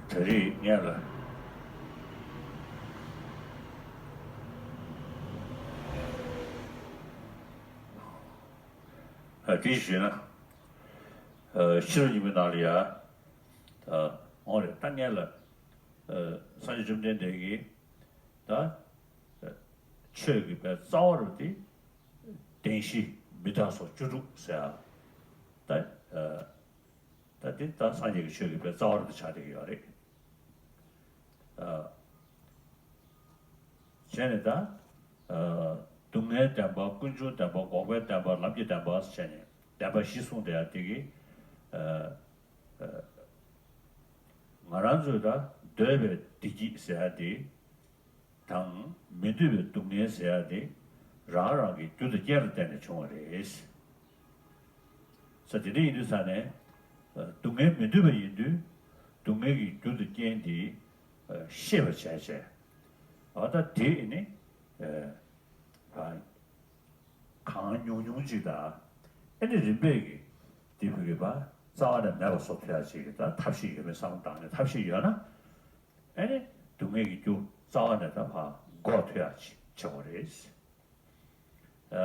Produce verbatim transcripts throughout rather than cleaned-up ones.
ད་རེས་ངས་ལ་ཨ་དེ་ཞུས་ན། ཨ་ཕྱི་ལོ་ཉིས་སྟོང་ནང་ལ་ཡ། ཨ་འོང་རེད། ད་ངས་ལ་ཨ་སངས་རྒྱས་བཅོམ་ལྡན་འདས་ཀྱིས་ད་ཨ་ཆོས་ཀྱི་པའི་རྩ་བ་རུ་དེ་བདེན་བཞི་མི་རྟག་སོགས་བཅུ་དྲུག་ཟེར་ཡ། ད་ཨ་ད་དེ་ད་སངས་རྒྱས་ཀྱི་ཆོས་ཀྱི་པའི་རྩ་བ་རུ་དེ་ཆགས་བསྡད་ཀྱི་ཡོད་རེད། ཨ་བྱས་ནས་ད་ཨ་སྡུག་བསྔལ་བདེན་པ། ཀུན་འབྱུང་བདེན་པ། འགོག་པའི་བདེན་པ། ལམ་གྱི་བདེན་པ་བྱས་ནས་བདེན་པ་བཞི་གསུངས་བསྡད་ཡ་དེ་གི་ཨ་ཨ་ང་རང་ཚོས་ད་འདོད་པའི་བདེ་སྐྱིད་ཟེར་ཡ་དེ་དང་། མི་འདོད་པའི་སྡུག་བསྔལ་ཟེར་ཡ་དེ་རང་རང་གི་རྒྱུ་དང་རྐྱེན་ལ་བརྟེན་ནས་བྱུང་བ་རེད། ས་དེ་འདྲ་ཡིན་དུས་ས་ནས། སྡུག་བསྔལ་མི་འདོད་པ་ཡིན་དུས། སྡུག་བསྔལ་གྱི་རྒྱུ་དང་རྐྱེན་དེ་ཤེས་པར་བྱས་བྱས། འོ་ད་དེ་ནི་གང་ཉུང་ཉུང་ཅིག་དང་། ཨེ་ནི་རིམ་པས་ཀྱིས་དེ་བུ་གི་བ་རྩ་བ་ནས་མེད་པ་བཟོ་ཐུབ་ཡ་ཅིག་གི་ད་ཐབས་ཤེས་ཡོད་མེད་བསམ་བློ་བཏང་ནས། ཐབས་ཤེས་ཡོད་ན། ཨེ་ནི་སྡུག་བསྔལ་གྱི་རྒྱུ་རྩ་བ་ནས་ད་ཕར་འགོག་ཐུབ་ཡ་ཅིག་བྱེད་དགོས་རེད། ཨ་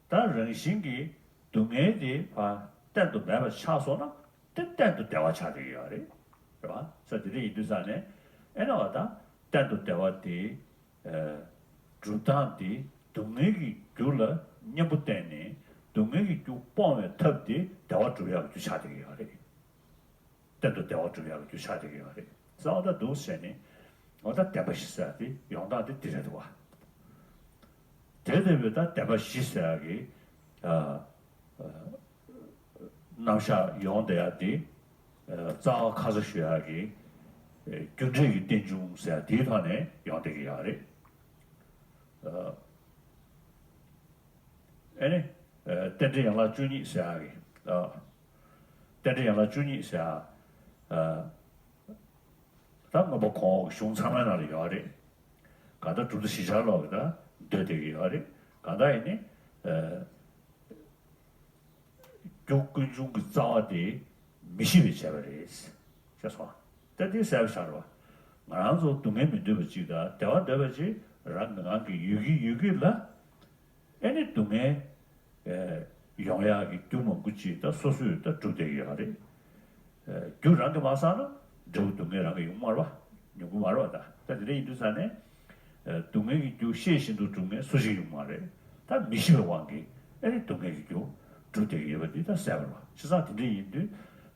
ད་རང་བཞིན་གྱིས་སྡུག་བསྔལ་དེ་ཕར་གཏན་དུ་མེད་པ་ཆགས་སོང་ན། དེ་གཏན་དུ་བདེ་བ་ཆགས་བསྡད་ཀྱི་ཡོད་རེད། རེད་བ། ས་དེ་འདྲ་ཡིན་དུས་ས་ནས། ཨེ་ན་བ་ད་གཏན་དུ་བདེ་བ་དེ་ཨ་སྒྲུབ་སྟངས་དེ་སྡུག་བསྔལ་གྱི་རྒྱུ་ལ་གཉེན་པོ་བསྟེན་ནས། སྡུག་བསྔལ་གྱི་རྒྱུ་སྤོང་བའི་ཐབས་དེ་བདེ་བ་སྒྲུབ་ཡག་གི་རྒྱུ་ཆགས་བསྡད་ཀྱི་ཡོད་རེད། གཏན་དུ་བདེ་བ་སྒྲུབ་ཡག་གི་རྒྱུ་ཆགས་བསྡད་ཀྱི་ཡོད་རེད། རྩ་བ་ད་འདུག་ཟེར་ནས། འོ་ད་བདེན་པ་བཞི་ཟེར་དེ་ཡོང་སྟངས་དེ་འདི་རེད་འདུག་བ། དེ་ལྟ་བུའི་ད་བདེན་པ་བཞི་ཟེར་ཡག་གི་ཨ་ཨ་རྣམ་གཞག་ཡོང་བསྡད་ཡག་དེ། ཨ་རྩ་བ་ཁ་ས་ཞུ་ཡག་གི་ཨ་རྒྱུ་འབྲས་ཀྱི་རྟེན་འབྱུང་ཟེར་དེའི་ཐོག་ནས་ཡོང་བསྡད་ཀྱི་ཡོད་རེད། ཨ་ཨེ་ནི་ཨ་རྟེན་འབྲེལ་ཡན་ལག་བཅུ་གཉིས་ཟེར་ཡག་གི། ཨ་རྟེན་འབྲེལ་ཡན་ལག་བཅུ་གཉིས་ཟེར་ཡག་ཨ་ད་མངོན་པ་གོང་འོག་གི་གཞུང་ཚང་མའི་ནང་ལ་ཡོད་རེད། གང་ལྟར་གྲུབ་མཐའ་བཞི་ཆར་ལོག་གི་ད་འདོད་བསྡད་ཀྱི་ཡོད་རེད། གང་ལྟར་ཡིན་ནི་ཨ་རྒྱུ་ཀུན་འབྱུང་གི་རྩ་བ་དེ་མི་ཤེས་པས་བྱས་པ་རེད། ཤེས་སོང་། ད་དེ་གསལ་པོ་ཆགས་རེད་བ། ང་རང་ཚོ་སྡུག་བསྔལ་མི་འདོད་པ་ཅིག་དང་བདེ་བ་འདོད་པ་ཅིག་རང་གི་ངང་གིས་ཡོད་ཀྱི་ཡོད་ཀྱི་ལ། ཨེ་ནི་སྡུག་བསྔལ་ཨེ་ཡོང་ཡག་གི་རྒྱུ་མང་པོ་ཅིག་ད་སོ་སོས་ད་སྒྲུབ་བསྡད་ཀྱི་ཡོད་རེད། ཨེ་རྒྱུ་རང་གིས་མ་བསགས་ན་འབྲས་བུ་སྡུག་བསྔལ་རང་གིས་ཡོང་མ་རེད་བ། ཡོང་གི་མ་རེད་བ། ད་ད་དེ་འདྲ་ཡིན་དུས་ས་ནས་ཨེ་སྡུག་བསྔལ་གྱི་རྒྱུ་ཤེས་བཞིན་དུ་སྒྲུབ་མཁན་སུ་ཞིག་ཡོང་མ་རེད། ད་མི་ཤེས་པའི་དབང་གིས་ཨེ་ནི་སྡུག་བསྔལ་གྱི་རྒྱུ་སྒྲུབ་བསྡད་ཀྱི་ཡོད་པ་འདི་ད་གསལ་པོ་རེད་བ། བྱས་ཙང་དེ་འདྲ་ཡིན་དུས་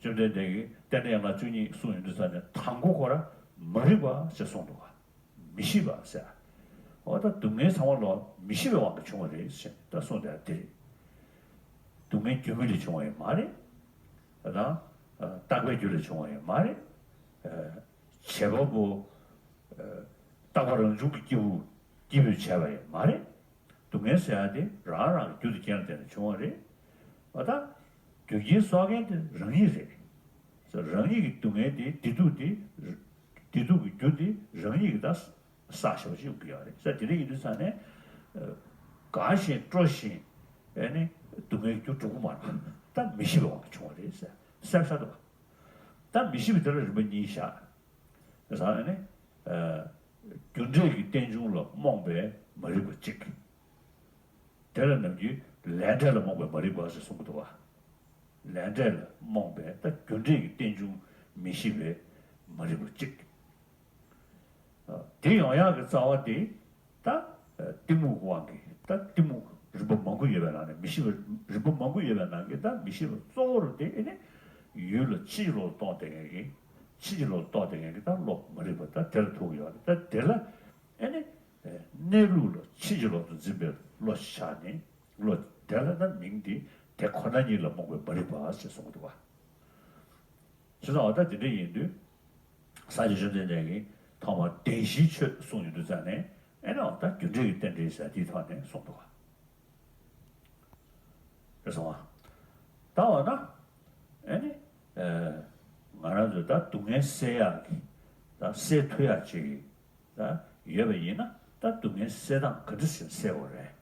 བཅོམ་ལྡན་འདས་ཀྱིས་རྟེན་འབྲེལ་ཡན་ལག་བཅུ་གཉིས་གསུངས་ཡོང་དུས་ས་ནས་དང་པོ་ཁོ་རང་མ་རིག་པ་ཞེས་གསུངས་འདུག་བ། མི་ཤེས་པ་ཟེར། འོ་ད་སྡུག་བསྔལ་ཚང་མ་ལོ་མི་ཤེས་པའི་དབང་གིས་བྱུང་བ་རེད་ཟེར་ད་གསུངས་བསྡད་དེ་རེད། སྡུག་བསྔལ་རྒྱུ་མེད་ལས་བྱུང་བ་ཡང་མ་རེད། ད་རྟག་པའི་རྒྱུ་ལས་བྱུང་བ་ཡང་མ་རེད། བྱེད་པ་པོ་རྟག་པ་རང་བྱུང་གི་སྐྱེས་བུ་སྐྱེས་བུས་བྱས་པ་ཡང་མ་རེད། སྡུག་བསྔལ་ཟེར་ཡ་དེ་རང་རང་གི་རྒྱུ་དང་རྐྱེན་ལ་བརྟེན་ནས་བྱུང་བ་རེད། འོ་ད་རྒྱུ་རྐྱེན་གསོག་མཁན་དེ་རང་ཉིད་རེད། རང་ཉིད་ཀྱི་སྡུག་བསྔལ་དེ་བདེ་སྡུག་དེ། བདེ་སྡུག་གི་རྒྱུ་དེ་རང་ཉིད་ཀྱིས་ད་བསགས་བཞག་པ་ཞིག་ཡོང་གི་ཡོད་རེད་ཟེར། དེ་འདྲ་ཡིན་དུས་ཙང་ནས་དགའ་ཞིང་སྤྲོ་ཞིང་ཨེ་ནི་སྡུག་བསྔལ་རྒྱུ་འགྲུབ་ཀྱི་མ་རེད། ད་མི་ཤེས་པའི་དབང་གིས་བྱུང་བ་རེད་ཟེར་གསལ་པོ་ཆགས་འདུག་ད་མི་ཤེས་པ་དེ་ལ་རིམ་པ་གཉིས་བཞག་ཟེར་ཨེ་ནི་རྒྱུ་འབྲས་ཀྱི་རྟེན་འབྱུང་ལ་རྨོངས་པའི་མ་རིག་པ་གཅིག་དེ་ལ་ནམ་རྒྱུན་ལས་འབྲས་ལ་རྨོངས་པའི་མ་རིག་པ་ཞེས་གསུང་གི་འདུག་བ། ལས་འབྲས་ལ་རྨོངས་པའི་ད་རྒྱུ་འབྲས་ཀྱི་རྟེན་འབྱུང་མི་ཤེས་པའི་མ་རིག་པ་གཅིག་དེ་ཡོང་ཡག་གི་རྩ་བ་དེ་ད་གཏི་མུག་དབང་གིས། ད་གཏི་མུག་རིམ་པ་མང་པོ་ཡོད་པའི་ནང་ནས། མི་ཤེས་པ་རིམ་པ་མང་པོ་ཡོད་པའི་ནང་གི་ད་མི་ཤེས་པ་གཙོ་བོ་རུ་དེ་ཨེ་ནི་ཡུལ་ལ་ཕྱིན་ཅི་ལོག་ཏུ་རྟོག་བསྡད་མཁན་གྱི། ཕྱིན་ཅི་ལོག་ཏུ་རྟོག་བསྡད་མཁན་གྱི་ད་བློ་མ་རིག་པ་ད་དེ་ལ་ཐུག་ཡོད་རེད། ད་དེ་ལ་ཨེ་ནི་གནས་ལུགས་ལ་ཕྱིན་ཅི་ལོག་ཏུ་འཛིན་པའི་བློ་ཆགས་ནས། བློ་དེ་ལ་ད་མིང་འདི་དེ་ཁོ་ན་ཉིད་ལ་རྨོངས་པའི་མ་རིག་པ་ཞེས་གསུངས་འདུག་བ། བྱས་ཙང་འོ་ད་དེ་འདྲ་ཡིན་དུས། སངས་རྒྱས་བཅོམ་ལྡན་འདས་ཀྱིས་ཐོག་མར་བདེན་བཞིའི་ཆོས་གསུངས་ཡོང་དུས་ཙང་ནས། ཨེ་ནི་འོ་ད་རྒྱུ་འབྲས་ཀྱི་རྟེན་འབྲེལ་ཟེར་དེའི་ཐོག་ནས་གསུངས་འདུག་བ། རེད་སོང་བ། ད་འོ་ན་ཨེ་ནི་ཨེ་ང་རང་ཚོས་ད་སྡུག་བསྔལ་སེལ་ཡག་གི། ད་སེལ་ཐུབ་ཡག་ཅིག་གི་ད་ཡོད་པ་ཡིན་ན། ད་སྡུག་བསྔལ་སེལ་སྟངས་ག་འདྲ་ཞིག་སེལ་དགོས་རེད།